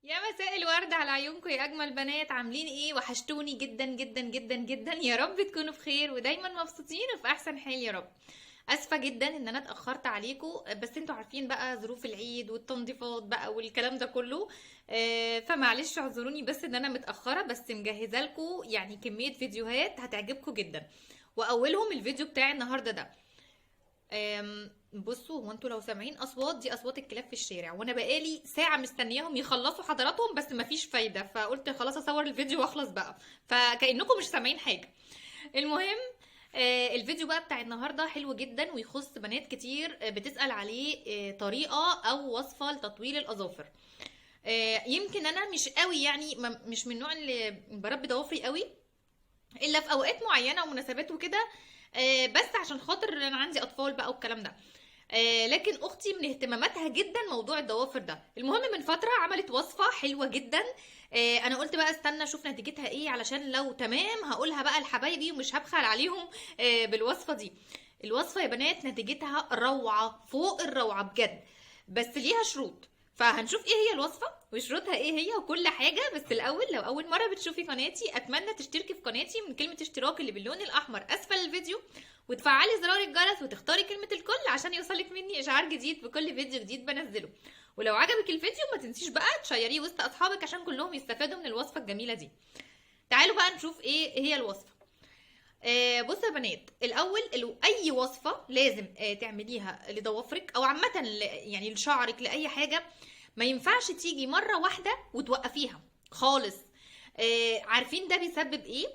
يا مساء الورد على عيونكم يا اجمل بنات. عاملين ايه؟ وحشتوني جدا جدا جدا جدا. يا رب تكونوا بخير ودايما مبسوطين وفي احسن حال يا رب. اسفه جدا ان انا اتاخرت عليكم، بس انتوا عارفين بقى ظروف العيد والتنظيفات بقى والكلام ده كله، فمعلش اعذروني بس ان انا متاخرة، بس مجهزة لكم يعني كمية فيديوهات هتعجبكم جدا، واولهم الفيديو بتاع النهارده ده. بصوا، هو انتوا لو سامعين اصوات، دي اصوات الكلاب في الشارع، وانا بقالي ساعة مستنياهم يخلصوا حضراتهم بس مفيش فايده، فقلت خلاص اصور الفيديو واخلص بقى، فكانكم مش سامعين حاجة. المهم، الفيديو بقى بتاع النهارده حلو جدا ويخص بنات كتير، بتسأل عليه، طريقه او وصفه لتطويل الاظافر. يمكن انا مش قوي يعني، مش من النوع اللي بربي ضوافري قوي الا في اوقات معينة ومناسبات وكده، بس عشان خاطر انا عندي اطفال بقى والكلام ده. لكن اختي من اهتماماتها جدا موضوع الضوافر ده. المهم من فترة عملت وصفه حلوة جدا، انا قلت بقى استنى اشوف نتيجتها ايه، علشان لو تمام هقولها بقى لحبايبي ومش هبخل عليهم، بالوصفه دي. الوصفة يا بنات نتيجتها روعه فوق الروعة بجد، بس ليها شروط، فهنشوف ايه هي الوصفة وشروطها ايه هي وكل حاجة. بس الاول لو اول مرة بتشوفي قناتي اتمنى تشتركي في قناتي من كلمة اشتراك اللي باللون الاحمر اسفل الفيديو، وتفعلي زرار الجرس وتختاري كلمة الكل عشان يوصلك مني اشعار جديد بكل فيديو جديد بنزله. ولو عجبك الفيديو ما تنسيش بقى تشيريه وسط اصحابك عشان كلهم يستفادوا من الوصفة الجميلة دي. تعالوا بقى نشوف ايه هي الوصفة. بصوا يا بنات، الاول اي وصفه لازم تعمليها لضوافرك او عامة يعني لشعرك لاي حاجة، ما ينفعش تيجي مرة واحدة وتوقفيها خالص. عارفين ده بيسبب ايه؟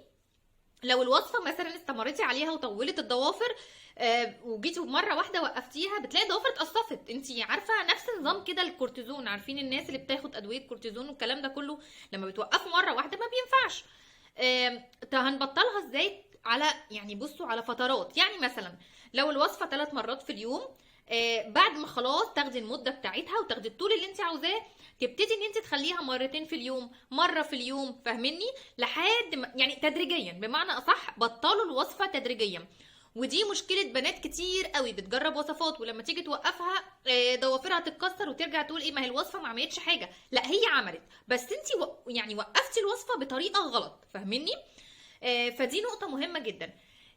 لو الوصفة مثلا استمريتي عليها وطولت الضوافر، وجيتي مرة واحدة وقفتيها، بتلاقي الضوافر اتقصفت. انتي عارفه نفس نظام كده الكورتيزون، عارفين الناس اللي بتاخد ادوية كورتيزون والكلام ده كله، لما بتوقفوا مرة واحدة ما بينفعش. طب هنبطلها ازاي؟ على يعني بصوا على فترات، يعني مثلا لو الوصفة 3 مرات في اليوم، بعد ما خلاص تاخدي المدة بتاعتها وتاخدي الطول اللي انت عاوزاه، تبتدي ان انت تخليها مرتين في اليوم، مرة في اليوم، فاهميني؟ لحد ما يعني تدريجيا، بمعنى اصح بطلوا الوصفة تدريجيا. ودي مشكلة بنات كتير قوي بتجرب وصفات ولما تيجي توقفها، ضوافرها تتكسر وترجع تقول ايه، ما هي الوصفة ما عملتش حاجة. لا هي عملت، بس انت يعني وقفتي الوصفة بطريقة غلط، فاهميني؟ فدي نقطة مهمة جدا.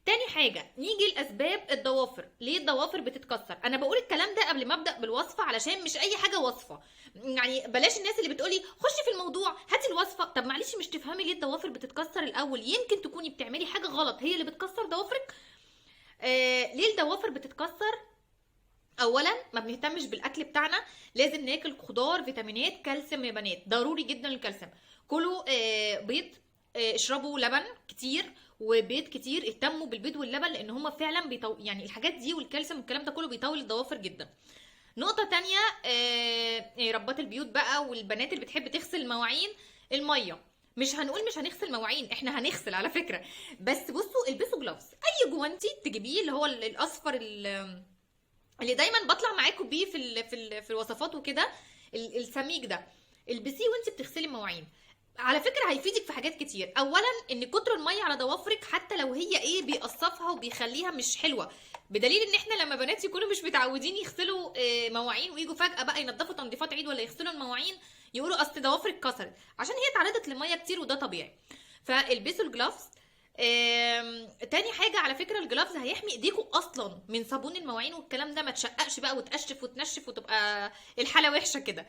تاني حاجة نيجي لأسباب الضوافر، ليه الضوافر بتتكسر؟ أنا بقول الكلام ده قبل ما أبدأ بالوصفة علشان مش أي حاجة وصفة، يعني بلاش الناس اللي بتقولي خشي في الموضوع هاتي الوصفة. طب معلش مش تفهمي ليه الضوافر بتتكسر الأول؟ يمكن تكوني بتعملي حاجة غلط هي اللي بتكسر ضوافرك. ليه الضوافر بتتكسر؟ أولا ما بنهتمش بالأكل بتاعنا، لازم ناكل خضار، فيتامينات، كالسيوم يا بنات، ضروري جدا الكالسيوم. كلوا، بيض، اشربوا لبن كتير وبيض كتير، اهتموا بالبيض واللبن لان هما فعلا يعني الحاجات دي والكالسيوم والكلام ده كله بيطول الضوافر جدا. نقطة تانية، ربات البيوت بقى والبنات اللي بتحب تغسل المواعين، المية، مش هنقول مش هنغسل مواعين، احنا هنغسل على فكرة، بس بصوا البسوا gloves، اي جوانتي تجيبيه اللي هو الاصفر اللي دايما بطلع معاكم بيه في الوصفات وكده، السميك ده البسيه وانت بتغسلي المواعين. على فكرة هيفيدك في حاجات كتير. اولا ان كتر المية على ضوافرك حتى لو هي ايه بيقصفها وبيخليها مش حلوة، بدليل ان احنا لما بنات يكونوا مش متعودين يغسلوا، مواعين ويجوا فجأة بقى ينظفوا تنظيفات عيد ولا يغسلوا المواعين يقولوا اصل ضوافرك اتكسرت، عشان هي اتعرضت لمية كتير وده طبيعي. فالبسوا ال gloves. تاني حاجة على فكرة ال gloves هيحمي ايديكوا اصلا من صابون المواعين والكلام ده، ما تشققش بقى وتقشف وتنشف وتبقى الحالة وحشة كده.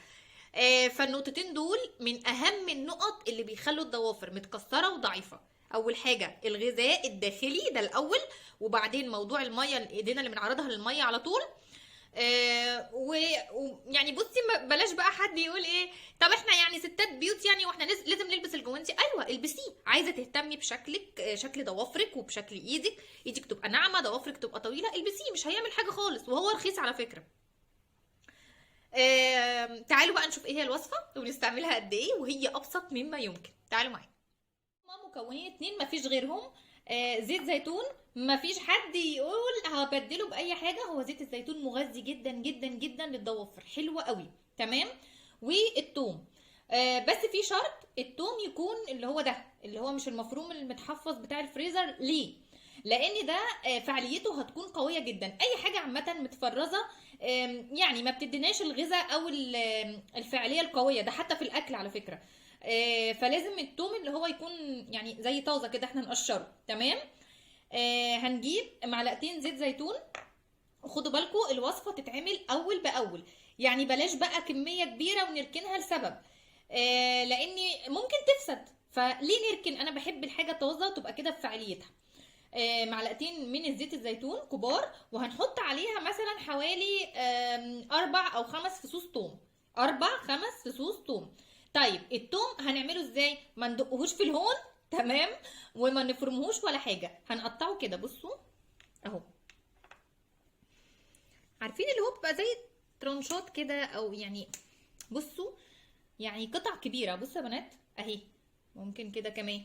فالنقطتين دول من اهم النقط اللي بيخلوا الضوافر متكسرة وضعيفة. اول حاجة الغذاء الداخلي ده الاول، وبعدين موضوع المية، ايدينا اللي بنعرضها للمية على طول. يعني بصي بلاش بقى حد يقول ايه طب احنا يعني ستات بيوت يعني واحنا لازم نلبس الجوانتي. ايوه البسيه، عايزه تهتمي بشكلك، شكل ضوافرك وبشكل ايدك، ايدك تبقى ناعمة ضوافرك تبقى طويلة، البسيه مش هيعمل حاجة خالص، وهو رخيص على فكرة. تعالوا بقى نشوف ايه هي الوصفة وبنستعملها قد ايه، وهي ابسط مما يمكن. تعالوا معايا. هما مكونين 2 مفيش غيرهم، زيت زيتون، مفيش حد يقول هبدله باي حاجة، هو زيت الزيتون مغذي جدا جدا جدا للضوافر، حلو قوي تمام. والثوم، بس في شرط، الثوم يكون اللي هو ده اللي هو مش المفروم المتحفظ بتاع الفريزر. ليه؟ لان ده فعاليته هتكون قوية جدا. اي حاجة عامة متفرزه يعني ما بتديناش الغذاء او الفعالية القوية ده، حتى في الاكل على فكرة. فلازم التوم اللي هو يكون يعني زي طازة كده احنا نقشره. تمام. هنجيب معلقتين زيت زيتون. وخدوا بالكم الوصفة تتعمل اول باول، يعني بلاش بقى كمية كبيرة ونركنها لسبب، لان ممكن تفسد، فليه نركن؟ انا بحب الحاجة طازة تبقى كده بفعاليتها. معلقتين من الزيت الزيتون كبار، وهنحط عليها مثلا حوالي 4 أو 5 فصوص توم، 4 5 فصوص توم. طيب التوم هنعمله ازاي؟ ما ندقهوش في الهون، تمام، وما نفرمهوش ولا حاجة، هنقطعه كده. بصوا اهو، عارفين اللي هو بيبقى زي ترانشات كده، او يعني بصوا يعني قطع كبيرة. بصوا يا بنات اهي، ممكن كده كمان،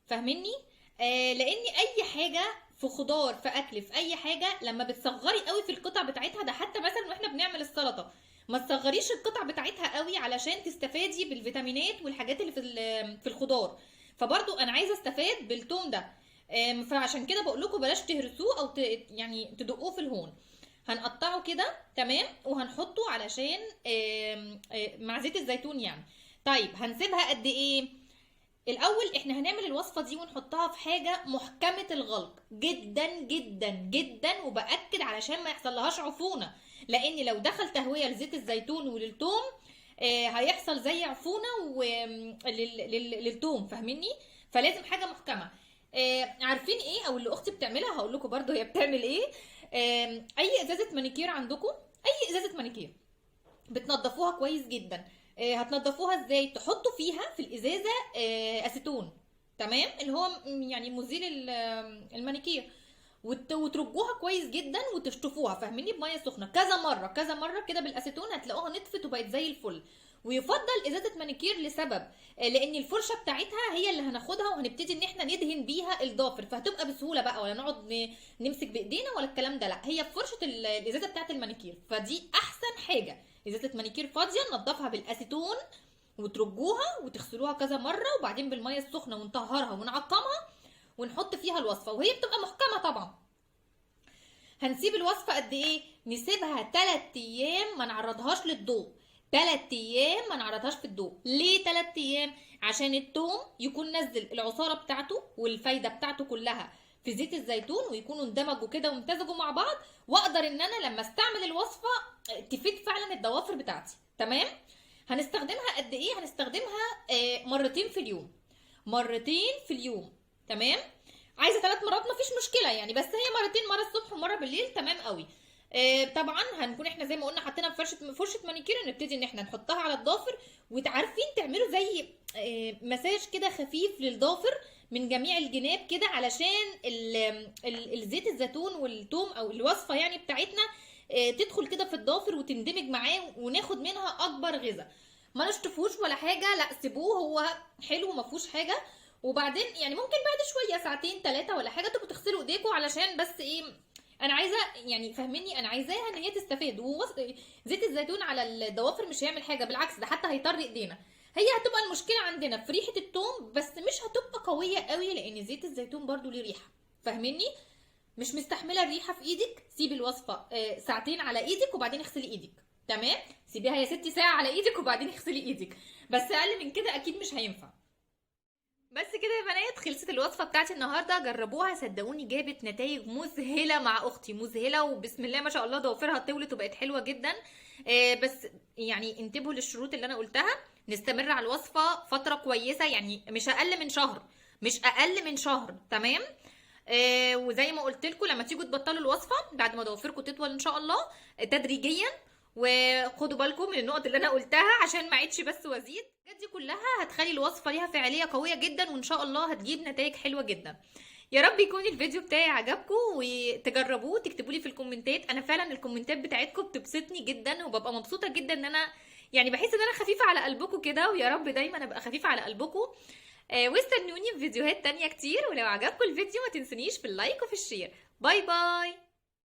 فاهميني؟ لان اي حاجة في خضار في اكل في اي حاجة لما بتصغري قوي في القطع بتاعتها، ده حتى مثلا واحنا بنعمل السلطة ما تصغريش القطع بتاعتها قوي علشان تستفادي بالفيتامينات والحاجات اللي في الخضار. فبرضو انا عايزه استفاد بالثوم ده، فعشان كده بقول لكم بلاش تهرسوه او يعني تدقوه في الهون. هنقطعه كده، تمام، وهنحطه علشان مع زيت الزيتون يعني. طيب هنسيبها قد ايه؟ الاول احنا هنعمل الوصفة دي ونحطها في حاجة محكمة الغلق جدا جدا جدا، وباكد علشان ما يحصلهاش عفونه، لان لو دخل تهوية لزيت الزيتون وللثوم هيحصل زي عفونه للثوم، فاهميني؟ فلازم حاجة محكمة. عارفين ايه او اللي اختي بتعملها؟ هقول لكم برده هي بتعمل ايه. اي ازازة مانيكير عندكم، اي ازازة مانيكير بتنضفوها كويس جدا. هتنضفوها ازاي؟ تحطوا فيها في الازازه اسيتون، تمام، اللي هو يعني مزيل المانيكير، وترجوها كويس جدا وتشطفوها، فاهميني، بميه سخنة كذا مرة كذا مرة كده بالاسيتون، هتلاقوها نطفت وبقت زي الفل. ويفضل ازازة مانيكير لسبب، لان الفرشة بتاعتها هي اللي هناخدها وهنبتدي ان احنا ندهن بيها الضافر، فهتبقى بسهولة بقى، ولا نقعد نمسك بايدينا ولا الكلام ده، لا هي فرشه الازازه بتاعت المانيكير، فدي احسن حاجة. ازازة مانيكير فاضية ننضفها بالاسيتون وترجوها وتغسلوها كذا مرة، وبعدين بالمية السخنة ونطهرها ونعقمها ونحط فيها الوصفة، وهي بتبقى محكمة طبعا. هنسيب الوصفة قد ايه؟ نسيبها 3 ايام، ما نعرضهاش للضوء. 3 ايام ما نعرضهاش في الضوء. ليه 3 ايام؟ عشان التوم يكون نزل العصاره بتاعته والفايده بتاعته كلها في زيت الزيتون، ويكونوا اندمجوا كده وامتزجوا مع بعض، واقدر ان انا لما استعمل الوصفة تفيد فعلا الضوافر بتاعتي. تمام. هنستخدمها قد ايه؟ هنستخدمها مرتين في اليوم، مرتين في اليوم. تمام. عايزه 3 مرات مفيش مشكلة يعني، بس هي مرتين، مرة الصبح ومرة بالليل، تمام قوي. طبعا هنكون احنا زي ما قلنا حطينا فرشه مانيكير، نبتدي ان احنا نحطها على الضافر، وتعرفين تعملوا زي مساج كده خفيف للضافر من جميع الجناب كده، علشان الزيت الزيتون والثوم او الوصفة يعني بتاعتنا تدخل كده في الضافر وتندمج معاه، وناخد منها اكبر غذاء. ما نشطفوش ولا حاجة، لا سيبوه هو حلو ما فيهوش حاجة. وبعدين يعني ممكن بعد شوية ساعتين 3 ولا حاجة تبقوا تغسلوا ايديكم، علشان بس ايه، انا عايزه يعني فاهميني، انا عايزاها ان هي تستفاد. وزيت الزيتون على الضوافر مش هيعمل حاجة، بالعكس ده حتى هيطري ايدينا. هي هتبقى المشكلة عندنا في ريحه الثوم بس، مش هتبقى قوية قوي لان زيت الزيتون برده ليه ريحه، فاهميني؟ مش مستحمله الريحة في ايدك، سيبي الوصفة ساعتين على ايدك وبعدين اغسلي ايدك. تمام. سيبيها يا ستي ساعة على ايدك وبعدين اغسلي ايدك، بس اقل من كده اكيد مش هينفع. بس كده يا بنات، خلصت الوصفة بتاعتي النهارده، جربوها صدقوني جابت نتائج مذهلة مع اختي، مذهلة، وبسم الله ما شاء الله ضوافرها طولت وبقت حلوة جدا. بس يعني انتبهوا للشروط اللي انا قلتها، نستمر على الوصفة فترة كويسة، يعني مش اقل من شهر، مش اقل من شهر. تمام. وزي ما قلت لكم لما تيجوا تبطلوا الوصفة بعد ما ضوافركم تطول ان شاء الله تدريجيا، وخدوا بالكم من النقط اللي انا قلتها عشان ما اعيدش بس وازيد. الحاجات دي كلها هتخلي الوصفة ليها فاعلية قوية جدا، وان شاء الله هتجيب نتائج حلوة جدا. يا رب يكون الفيديو بتاعي عجبكم وتجربوه، تكتبوا لي في الكومنتات. انا فعلا الكومنتات بتاعتكم بتبسطني جدا، وببقى مبسوطة جدا ان انا يعني بحس ان انا خفيفة على قلبكم كده، ويا رب دايما ابقى خفيفة على قلبكم. واستنوني في فيديوهات تانية كتير، ولو عجبكم الفيديو ما تنسونيش في ال like وفي ال share. bye bye.